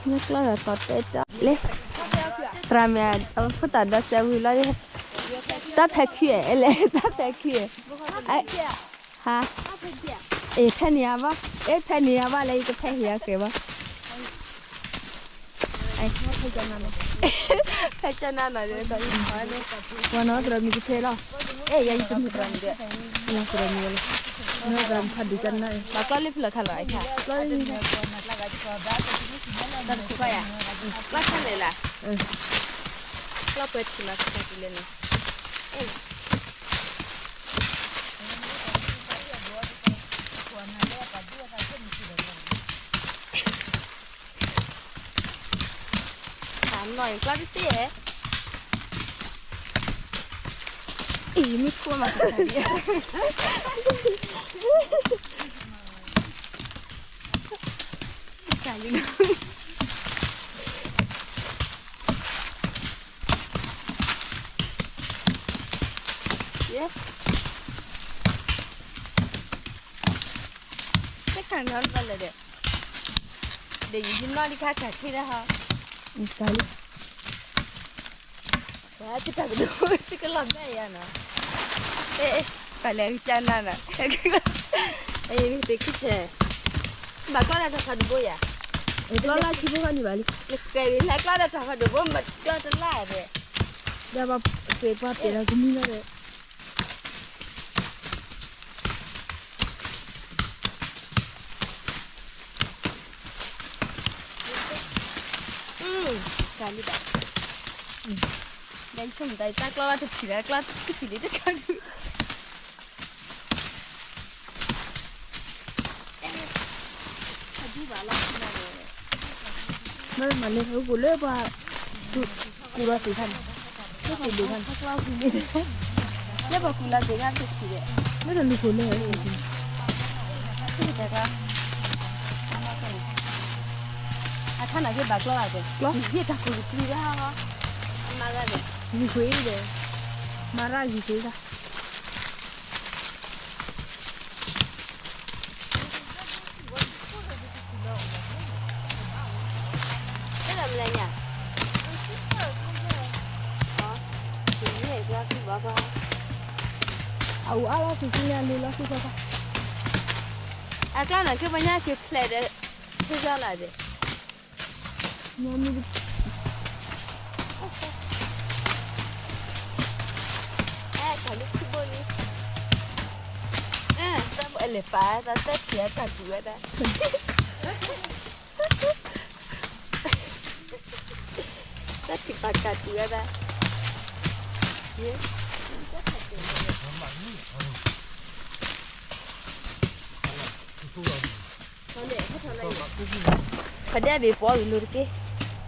မ့ၢ်ကျီၢ်ဒီးသီတဲတီၢ်လၢ သရၣ်မုၣ် အဖိသၣ်ဒီးစဲးဝံၤလီၤ, တၢ်ဖဲခုအဲလဲၣ်, တၢ်ဖဲခုအဲ, ဟါ, အ့ ဖဲန့ၣ်ယါဘၣ်, အ့ ဖဲန့ၣ်ယါဘၣ်လၢယကဖဲဟ့ၣ်အီၤကဲဘၣ်. ဖဲကနၣ်နီၤ, ပှၤနီၢ်သရၣ်မုၣ်ကဖဲလီၤ, အဲ ယၤယတမ့ၢ်သရၣ်မုၣ်ဒီး, နီၢ်သရၣ်မုၣ်လီၤ, နီၢ်သရၣ်မုၣ်ဖးဒိၣ်ကနၣ်, ဘၣ်ကျီၢ်လၢဖဲလီၤခါလီၤ, တၢ်တခွါယၤ, ကျီၢ်ဆၣ်လဲၣ်လၢ်, ကျီၢ်ပှဲၤထံၣ်မးခါတံၢ်လဲၣ်နီၤ, တၢ်နီၢ်အံၤကျီၢ်တတဲ, အံၤမ့ၢ်ခိၣ်မး, တၢ်လံနီၤ, ယဲ တခါနီတဘျီလဲၣ်ဒီး, ဒီးယနီၢ်လံခါခါခဲဒၣ်ဟီ, တၢ်လံ, ဝဲတၢ်ကဒိ, တကလီၤဘၣ်ယၤနီၤ, အဲ ပှၤလဲၤကစၢ်နၤနီၤ, အဲ မ့ၢ်သ့ခံဆဲး, ဘၣ်ကျီၢ်လၢတၢ်ဖးဒိၣ်ဘိယၤ, ကျီၢ်လၢဆံဖိခါန့ၣ်ဘၣ်လံ, ကဲဝံၤလၢကျီၢ်လၢတၢ်ဖးဒိၣ်ဘိ မ့ၢ်ကျီၢ်တလၢ်ဒီး, ဒီးပှၤက့ၤပှၤပ့ၤလီၤကမံၤလီၤဒီး တၢ်လံဘၣ်, ဒ်ဆိကမိၣ်တၢ်အံၤ တၢ်ကျီၢ်လၢတထံၣ်လၢကျီၢ်တထံၣ်လံတခါဒုး, မ့ၢ်မၤလဲၤထီၣ်ကိၣ်လၢပှၤ ကူၣ်ဒီးသ့ၣ်ခါန့ၣ်, လၢပှၤကူၣ်လီၤသ့ၣ်ခါတထံၣ်ဒီး, လၢပှၤလူၤခိၣ်လၢ အခါန့ၣ်က့ဘၣ်ကျီၢ်လၢ်ဒီး ကျီၢ် ယတၢ်ကူၣ်တပျံၤဒၣ်, အမၤရၣ်ဒီး ဂံၢ်ဃုာ်ဒီး မၤရၣ်ဂံၢ်ဃုာ်ဒၣ် တဲလၢမလဲၣ်ညါ, အအိၣ်အါလီၤ သုးက့ညါလံလီၤ သုးကီၢ်, အကျါန့ၣ် က့ပညါက့ၤဖျဲးဒီး ဖဲလီၤလၢ်ဒီး မ့ၢ် အဲ တၢ်လၢခံဘိလံ, အဲ တၢ်ဘိအလဲၤပာ် တၢ်တၢ်ထံၣ်အတၢ်ကူၣ်ဝဲဒၣ်, တၢ်ထံၣ်ပာ်ကၢ်ကူၣ်ဝဲဒၣ်, ယ ခီဒဲးဘ့ၣ်ပှၤဂ့ၤလိာ်တက့ၢ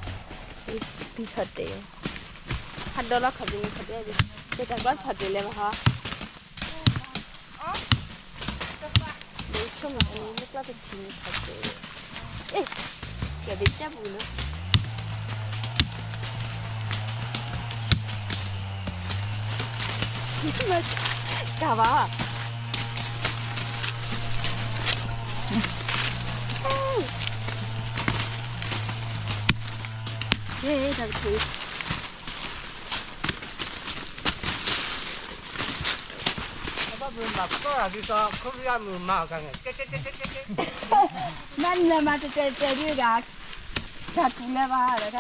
်, ပံထီၣ်တဲာ်, ဟးဒီးလီၤခီၣ်ဘ့ၣ်န့ၣ် ခီဒဲးဘ့ၣ်, တၢ်ကျီၢ်ထီၣ်တဲာ်လဲၣ်မဟါ, ဘ့ၣ်ဆိကမိၣ်န့ၣ် လၢကျီၢ်တထံၣ်န့ၣ်ထီၣ်တဲာ်, အ့ၣ်, ကဲဘ့ၣ်ကၢ်ပူၤလီၤ ကၢ်ဘၣ်, ဟ့ၣ် တၢ်တခါ, ဘၣ်မုာ်မၤပတီၢ်ရၤဒ်သိး ခိရံယါမုာ်မၤအီၤကါန့ၣ်, မ့ၢ်နမၤတဲတဲတဲဒ်ဂၤ, တၢ်ကူၣ်လၢၤဘၣ်ဒီးတၢ်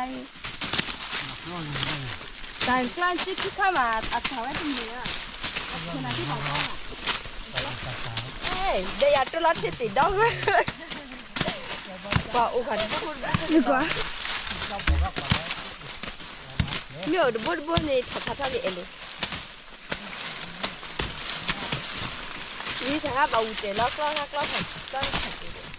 အံၤ, တၢ်ကျီၢ်စ့ခံခါမး အတၢ်ဝဲတမုာ်ဧါ, အခိၣ်နၢ်သ့ၣ်တၢ်ကျီၢ်မး, ဒီးယၤတိၢ်လီၤထံသ့ၣ်ဒီဝဲ, ပှၤအိၣ်ခါတဘိတဘိ, မ့ၢ်အိၣ်တဘိတဘိန့ၣ် ထီၣ်ဖးထီၣ်လံအဲၣ်လံ မ့ၢ်တၢ်ဂၤဘၣ်ဝံၤတဲာ်လီၤကျီၢ် ကျီၢ်ထီၣ် ကျီၢ်ထီၣ်တဲာ်,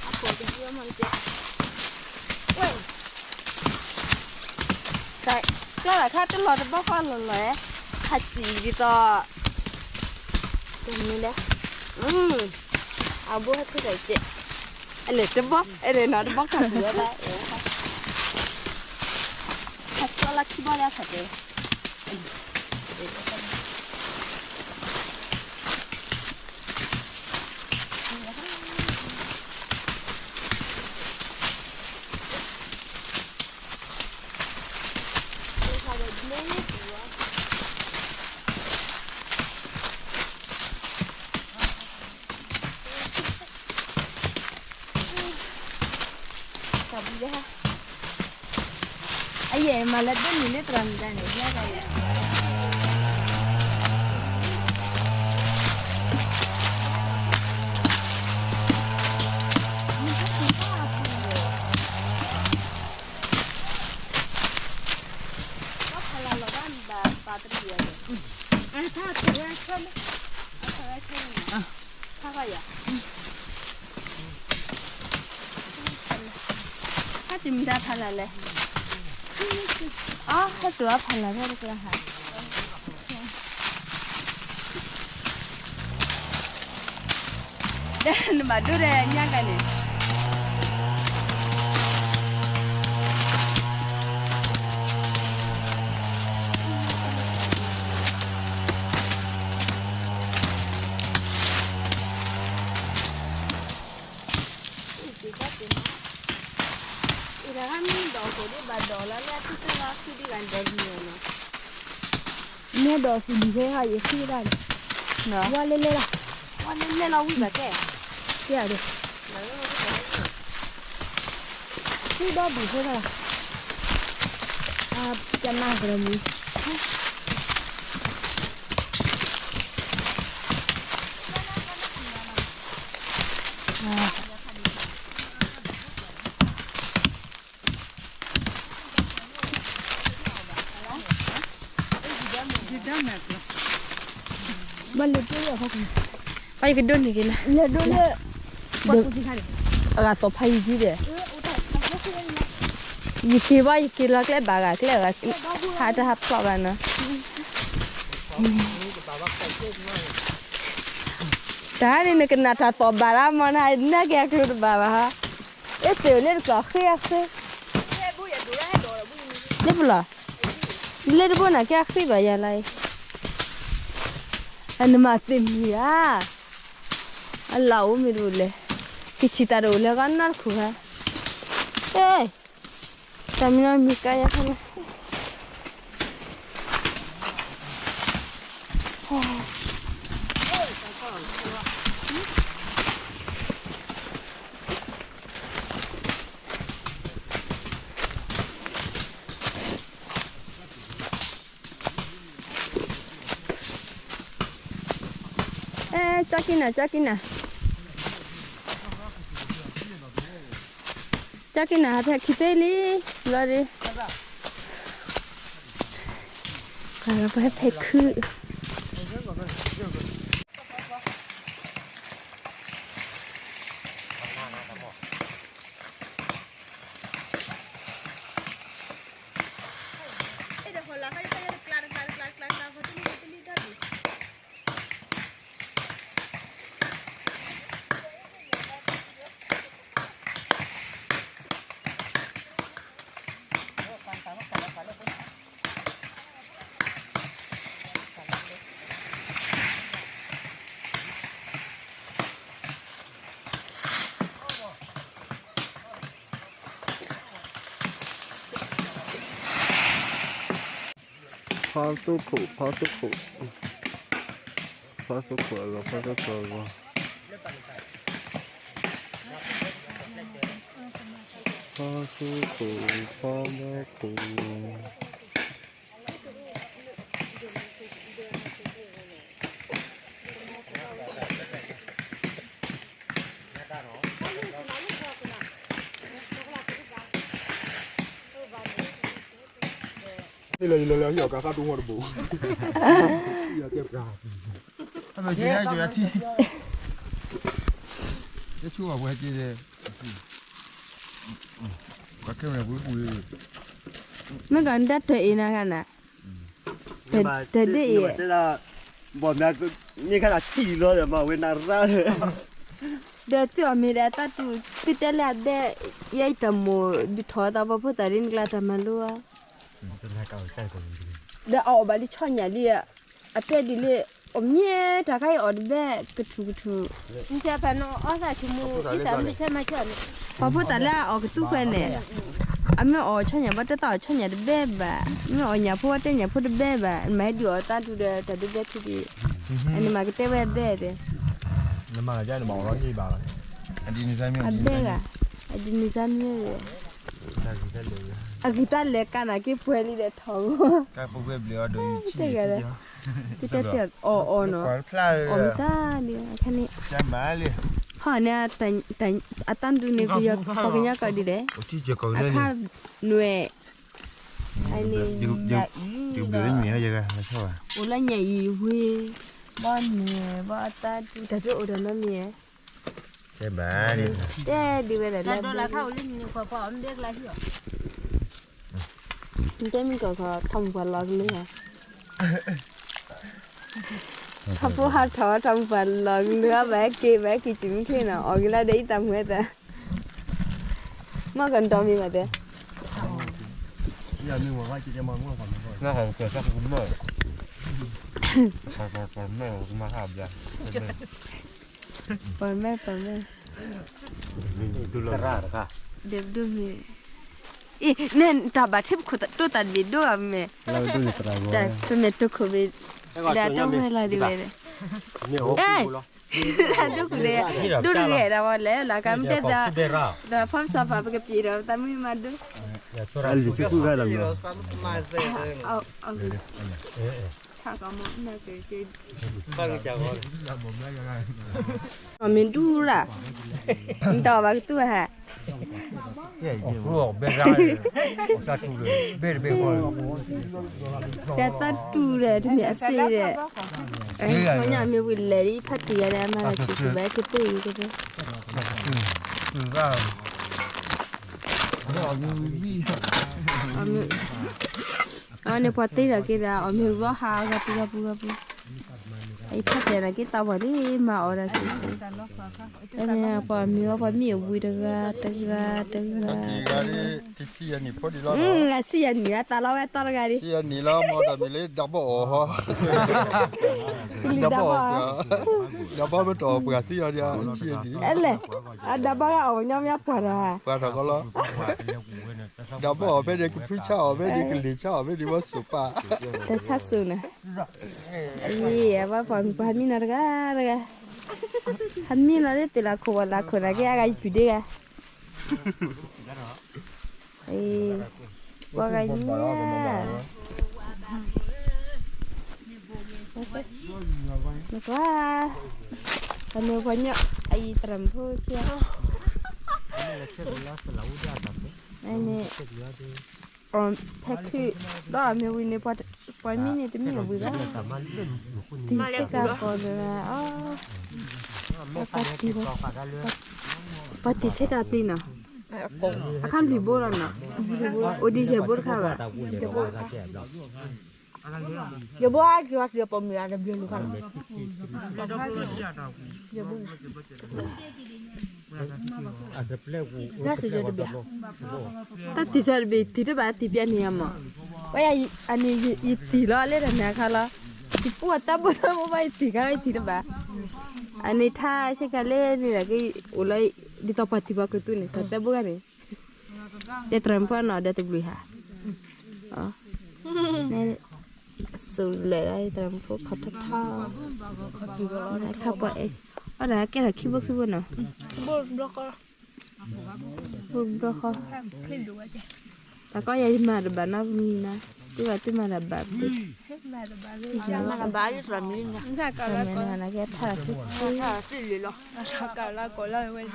အကိးတဘျီမ့ၢ်တဲ, ဝဲ, တၢ်ကျီၢ်လၢခါတလီၤတဘီဃီလီၤလီၤ, ခါစံးဒ်သိး တမံၤလဲၣ်, အဘိဟဲဖုတၢ်ကဲ, အဲလဲၣ်တဘီ အဲလဲၣ်နီၤတဘီခါပူၤဝဲဒၣ်, ခါကျီၢ်လၢခံဘီလၢအခါတဲ, ဝဲ ယဲမၤလၢဒိၣ်နံၤလၢသရၣ်မုၣ်တၢ်န့ၣ် ညါကယဲ ဖါတံၤမတၤဖးလၢ်လဲၣ်. အဟဲသူၣ်အဖးလၢ်ဖဲတကျါဟး နဘၣ်ဒိၣ်ဒီးညါကန့ၣ် မ့ၢ်ဒီးသူၣ်ဒံးဃဲဟးယဃံဒၣ်န့ၣ် ဝါလဲလဲလီၤ ဝါလဲလဲလီၤဝံၣ်ဘၣ်တဲ တဲဒီး ဃံဒီးဒံးဃဲလီၤ ကနၣ်ကရမံၤ ဘၣ်လဲၤဒိၣ်လၢအဖီခိၣ် ပှၤယကဒိၣ်န့ၢ်က့ၤနၤ လဲၤဒိၣ်လၢ အဂၤသီဖးယံၤဒံးဒီး ယက့ၤဘၣ်ယက့ၤလီၤကျဲဘၣ်ဂၤကျဲဂၤ ဟးတဟးဖျိးဘၣ်နီၤ တၢ်န့ၣ်နကနၣ်တၢ်သီၣ်ဘၣ်ရၣ်မးနၤ နက့ၤအကျိၤတဘၣ်ဘၣ်ဟါ အ့ၣ်သ့ၣ်လၢတကျိၤဃ့အဃ့ လၢပလီၢ် လၢတဘိနၤက့ၤအဃ့ဘၣ်ယၤလၢ အနမၤသ့ၣ်မံၤဧါ အလၢအိၣ်မ့ၢ်တအိၣ်လဲၣ် ကဆံးတၢ်တအိၣ်လၢဂီၢ်နီတခိၣ်ဧါ အ့ တၢ်မံၤနီမံၤကါယါခါလၢ အဲ ကၠီကံနၤ ကၠီကံနၤ ကၠီကံနၤ ဟးဖဲခံသ့လံ ဘျီဒီး ပှၤဖဲခု ဖီသူခိၣ် ဖီသူခိၣ် ဖီသူခိၣ်အဂီၢ် ဖီသူခိၣ်အဂီၢ် ဖီသူခိၣ် ဖီဘီခိၣ် လၢယလၢလၢဟံၣ်အီၤကါသၣ်တူၢ်မီၢ်တဘိ ဟံၣ်အီၤကဲပှၤ အမ့ၢ်ကဲယၤထံ တဆူၣ်အဝဲကဲ ပှၤခဲမ့ၢ်ပူၤပူၤ မ့ၢ်ကီးနတၢ်တၢ်အံၤနၤဂၤနၤ တၢ်ဒ်အံၤ ဘီမ့ၢ် မ့ၢ်ခါလၢထံၣ်လီၤဒီးမၤဝဲနၤရၣ် ဒီးသုအီၣ်မ့ၤဒီးတၢ်တူၢ် သုတဲလၢအဘဲ ယဲအံၤတၢ်မိၢ်ဒုးထီၣ်အသးပှၤဖိသၣ်လံနကျါတၢ်မၤလိ ဒီးအအီၣ်ဘၣ်လံဆီညၣ်လံ အတဲဒ်လံ အီၣ်မ့ၢ်တၢ်ခါအံၤအီၣ်တဘဲ ကထူၣ်ကထူၣ် ပှၤဖိသၣ်လၢအအီၣ်ကသူခွဲးန့ၣ် အမ့ၢ်အီၣ်ဆီညၣ်ဘၣ်တဲသးအီၣ်ဆီညၣ်တဘဲဘၣ် မ့ၢ်အီၣ်ညၣ်ဖိဘၣ်တဲညၣ်ဖိတဘဲဘၣ် မ့ၢ်ဟဲဒုးအီၣ်သးတူၢ်ဒီးတၢ်ဒုးဘဲထံဒံး အန့ၣ်မ့ၢ်ကတဲဝဲအဘဲသ့ၣ် အဘဲဂၤ အဒ်န့ၣ်စၢ်မ့ၢ်ဂ့ၤ အဂံၢ်တၢ်လဲၤကါနၤက့ၤပှဲၤလံဒီးထီၣ်ဂီၢ်, တဂၤဒီး, ကတဲတ့ၢ်အီၣ်အီၣ်နီၤ, အီၣ်မ့ၢ်စၢ်ဒံးအခါန့ၣ်, ဟီၣ်န့ၣ်, အတၢ်ဒုးန့ၣ် ပယီၤပှၤကညီကိးဒ်လဲၣ်, အခါနွဲၣ်, အန့ၣ်, အိၣ်လၢညၣ်အံၤဝ့ၢ်, ဘီနွဲၣ် ဘီအတၢ်ဒုး တၢ်ဒုးအိၣ်ဒီးနီတမံၤ, တဲဒုးဝဲဒၣ်လၢ, တဲမ့ၢ်ကီၢ်ခီ ထီၣ်မုၢ်ပှၢ်လီၤကလုာ်ဧါ, ထီၣ်ဖိဟးထီၣ် ထီၣ်မုၢ်ပှၢ်လီၤကလုာ်ဧါ, ဘၣ်ဟဲက့ၤ ဘၣ်ဟဲက့ၤစံးမုၢ်ချ့နီၤ, အီၣ်က့ၤလၢဒီးအံၤတၢ်မုၢ်ဝဲသၢ, မ့ၢ်ကီၢ်နတီမံၤဘၣ်တဲ ပမဲပမဲ, ဒုးမ့ၢ်, အ့ၣ် န့ၣ်တၢ်ဘၣ်ထံၣ်ပခိၣ်တိၢ်သးတဘ့ၣ်ဒိၣ်ဂၤမ့ၢ်, ပမဲတိခိၣ်ဘ့ၣ်, ဒီးတိၢ်ဝဲလီၤဒ်ဝဲ, အ့ၣ်, ဒိၣ်တဂ့ၤ, ဒိၣ်တဂ့ၤဒီးဝဲလဲၣ် လၢကမ့ၢ်တဲသး, ဒီးဖီၣ်စီၤပၤပကပျံၤဒီး သးမုၢ်မၤဒိၣ်, လံၤက့ၤကူၣ်ဂၤလီၤမ့ၢ် အီၣ်မ့ၢ်ဒူၣ်ရၣ်, နတၢ်အီၣ်ဘၣ်ကသူဟဲ, တဲသးတူၢ်ဒီး တမ့ၢ်အစ့ဒီး, ညၣ်မ့ၢ်ဝံၤလဲၤဒ်ဖးတံၢ်ဂၤဒီး မၤလၢဆူၣ်ဆူၣ်ဘၣ်က့ၤပ့ၢ်အံၤက့ၤ, အီၣ်မ့ၢ်, အဝဲန့ၣ်ပှၤတ့ထီၣ်က့ၤဒီး အီၣ်မ့ၢ်ဂီၤဟးအဂၤပူၤဂၤပူၤဂၤပူၤ, အအံၤဖးတဲနာ်က့ၤတၢ်ဝဲလံ မၤအီၣ်ဒီးဆူၣ်ဆူၣ်, အန့ၣ်ပှၤမ့ၢ်ဝဲပှၤမ့ၣ်အဘှံးတဂၤတဂၤတဂၤ, အစံၣ်ယၤနံၣ်လီၤ သးလီဝဲတီတဂၤဒံး, စံၣ်ယၤနံၣ်လီၤ မ့ၢ်တၢ်မ့ၢ်လၢဒၢဘီၣ်အီၣ်ဟီ, ဒၢဘီၣ်အီၣ်ပှၤ, ဒၢဘီၣ်မ့ၢ်တအီၣ်ပှၤစံၣ်ယၤနံၣ်, အဲလဲၣ်, အဒၢဘီၣ်ဂၤအီၣ်ပှၤညီမ့ၢ်ပှၤထီၣ်ဧါ, ပှၤထီၣ်ကီလီၤ, ဒၢဘီၣ်အီၣ်ဖဲန့ၣ် ကဖုဆၣ်အီၣ်ဖဲန့ၣ် ကလံၤဆၣ်အီၣ်ဖဲန့ၣ် ဝဲစိာ်ပာ်, တၢ်ဆၣ်စိၤန့ၣ်, အံၤ အဝဲပှၤမံနီၤတဂၤတဂၤ, ဟးမံလီၤလၢပ့ၤလၢခိၣ်ဝဲလၢခိၣ်နာ်က့ၤ အဂၤယပုၢ်ဒ့ဂၤ ပှၤဂၤညါ, နကွၢ်, အန့ၣ်ပှၤညီ, အအံၤသရၣ်မုၣ်ဖိခံဂၤ, အန့ၣ်, ဖဲခု, ဒီးအမ့ၢ်ဝံၤန့ၣ်, ပှၤမံန့ၣ်တမ့ၢ်အဝံၤဘၣ်, တံၤဆ့ကၤကီၢ်ဒီး, အ, ပှၤတံၤဆ့ကၤပျံၤနီၤ, အခါဘျံးဘိလီၤနီၤ, အိၣ်ဒံးယဲၢ်ဘိတခါဘၣ်, ယဘိဟဲက့ၤဝဲသ့ၣ်ပိာ်မုၣ်ဧါ တဘျီလူၤခါန့ၣ်, ယဘိန့ၣ်, တၢ်စံးယဲၢ်တဘ့ၣ်, တၢ်တံၤဆဲးတဘ့ၣ်တံၤတဘၣ်တံၤပျဲန့ၣ်ဧါမး, ဝဲအန့ၣ်ယတံၤလီၤလၢတၢ်န့ၣ်အခါလီၤ, ယပှၤတၢ်ဘိတၢ်ဘိဘၣ်ယတံၤခါယတံၤတဘၣ်, အန့ၣ်ထါဆ့ကၤလၢန့ၣ်ဒီးကအိၣ်လၢ, ဒ်သိးပှၤတံၤပှၤကသူန့ၣ် တၢ်တၢ်ဘိဂၤန့ၣ်, တဲသရၣ်မုၣ်ဖိနီၤဒီးတဘျုးဟါ, စူၤလဲၣ်လၢသရၣ်မုၣ်ဖိခီထီၣ်ထီၣ်, ခါပှၤအဲၣ်, အီၣ်ဒီးကဲထီၣ်ခံဘိခံဘိနီၤ, ဘိဘျီဃီ, တၢ်ကီယၤယမၤတဘၣ်နီတမံၤနီၤ, သုဘၣ်သုမၤတဘၣ်, မၤတဘၣ်လၢသရၣ်မုၣ်လံ, မ့ၢ်နကဲထါလီၤ, မၤနၤ, ပတၢ်က့ၤဟီ, ပညါတၢ်က့ၤဆှၢက့ၤပှၤဟီ,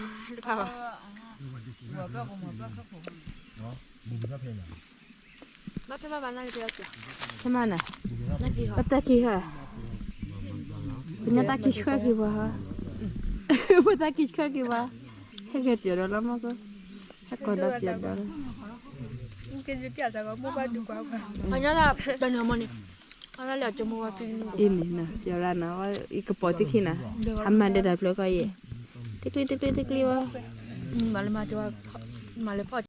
ပတၢ်က့ၤဆှၢက့ၤပှၤဟီ, ဟဲက့ၤပျီၤဒီးလီၤမးက, ဟဲကီၢ်ဒီးပျီၤဒီးလီၤ, ပှၤညီလၢတၢ်န့ၣ်မ့ၢ်န့ၣ်, အ့ၣ်န့ၣ်နီၤ ပျီၤရၣ်နီၤ, ယကပိာ်သုခံနီၤ, အမၤဒီးတၢ်ဖျိကီးယဲၢ်, တကျ့တကျ့တကျ့ဝဲ, မၤလၢမၤတဝါ, မၤလၢဖီၣ်